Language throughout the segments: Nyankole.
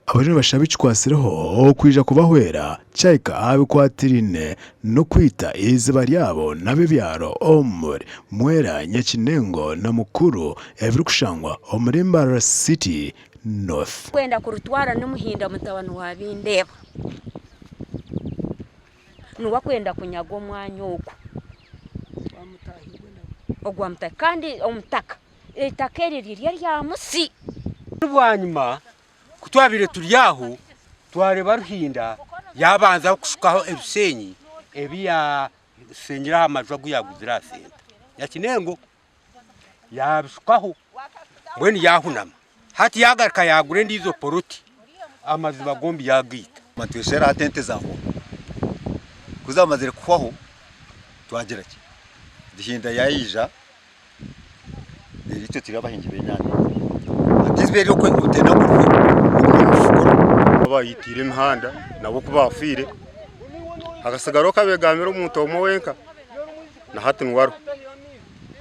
Abariyo nibashaba ekikwatsireho okwija kubahwera kyahika aha bikwatiraine n'okwita eiziba ryabo n'ab'ebyaro omuri Mwera, Nyakinengo na Mukuru ebirikushangwa omuri Mbarara City North. Kwenda kurutwara ni Muhinda mutabani wa Bindeeba. Niwe akwenda kunyaga omwanya ogwo. Ogwa mutaahi kandi omutaka eitaka eri riri erya musi. Bwanyima ku twabaire turi aho, twareeba Ruhinda yaabanza kushukaho ebisheenyi ebi yaashenyire aha maju agu yaaguzire aha senta Nyakinengo, yaabishukaho mbwenu yaahunama. Hati yaagaruka yaagura endiijo poloti, amaziba gombi yaagaita. Tweshera hati ente zahwaho, ku zaamazire kuhwaho twagira ki, Ruhinda yaija Reero itwe turi abahingi b'enyanya. Hati eiziba eri otenda ngu rihwe ogume nirifukura. Abaayitiire emihanda nabo ku baafiire hakasigaraho Kabegambire omuntu omwe wenka na hati niwe ariho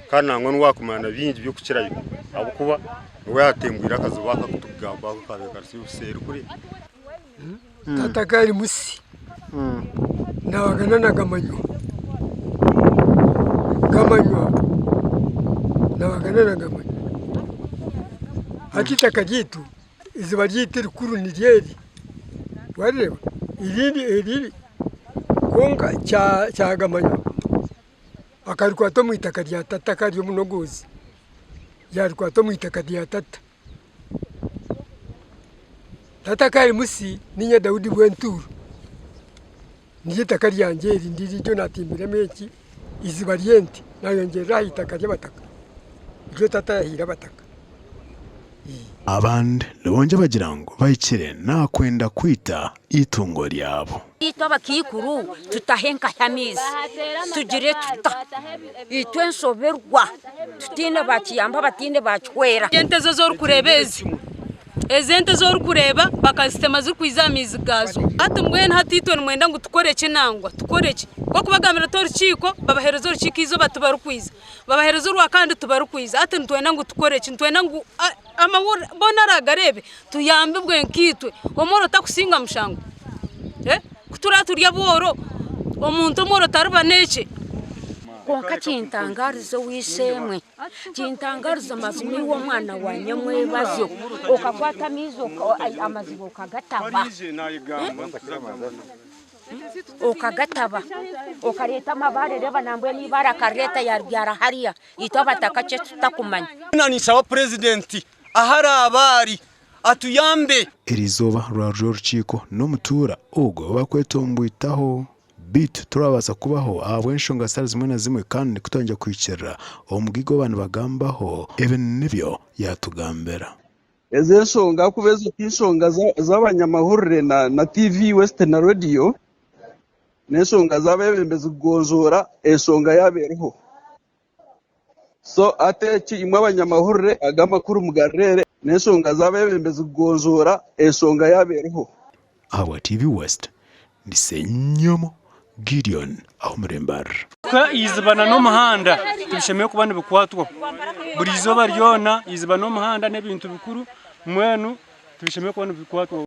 kandi nangwa niwe waakumanya na bingi by'okukirayo ahabw'okuba niwe yaatembwire akazibu aka aku turikugambaho akaabaire kari seeri kuriya. Tata gari musi nabagana na Gamanywa, Gamanywa nabagana na Gamanywa. Hati eitaka ryaitu eiziba ryaitu erikuru niryo eri warireeba erindi eriri kwonka kya Gamanywa akarikwata omu itaka rya tata kari omunogoozi yarikwata omu itaka rya tata. Tata ka ari musi niinye Daudi bw'entuuro, niryo itaka ryangye eri ndiryo naatimbiremu eki eiziba ry'ente naayongyerera aha itaka ry'abataka niryo tata yaahaire abataka. Abandi nibongyera bagira ngu bahikire n'aha kwenda kwita eitungo ryabo. Itwe abakaikuru tutahe nkahi amaizi tugire tuta? Itwe enshoberwa tutaine bakiyamba bataine bakihwera. Ente ezi orikureeba ezi, ezi ente ezi orikureeba bakazitema zirikwija aha maizi gaazo. Hati mbwenu hati itwe nimwenda ngu tukore ki nangwa tukore ki? Nk'okubagambira oti orukiiko babaheereza orukiiko eizooba tibarikwija, babaheereza orwakandi tibarikwija hati nitwenda ngu tukore ki? Nitwenda ngu amahurire boona aragareebe tuyambibwe nkaitwe. Omworo takusinga mushango? Ku turaabe turi abooro, omuntu omworo tariba n'ekye? Kwonka kintangaariza ow'eishe-emwe, kintangaariza mazima iwe omwana wa nyamwebazyo, okakwata amaizi amaziba okagataba, okagataba, okareeta amabaare reeba nambwenu eibaare akarireeta yaribyara hariya, itwe abataka ki eki tutakumanya. Ninshaba Purezidenti ahu araabe ari atuyambe. Eriizooba rwarurya orukiiko n'omutuura ogwo bakwetomboitaho beitu turabaasa kubaho ahabw'enshonga zitari zimwe na zimwe kandi kutwangye kuhikirira omugaiga ou nibagambaho ebi nibyo yaatugambira. Ezo enshonga ahakuba ezo ti nshonga z'abanyamahurire na TV West na rediyo, n'enshonga z'abeebembezi kugonjoora enshonga yaaba eriho. So hati eki imwe abanyamahurire aga amakuru mugareere n'enshonga z'abeebembezi kugonjoora enshonga yaaba eriho. Ahabwa TV West, ndi Ssenyomo Gideon aho omuri Mbarara. Eiziba na n'omuhanda tibishemereire kuba nibikwatwaho buri izooba ryona eiziba n'omuhanda n'ebintu bikuru mbwenu tibishemereire kuba nibikwatwaho.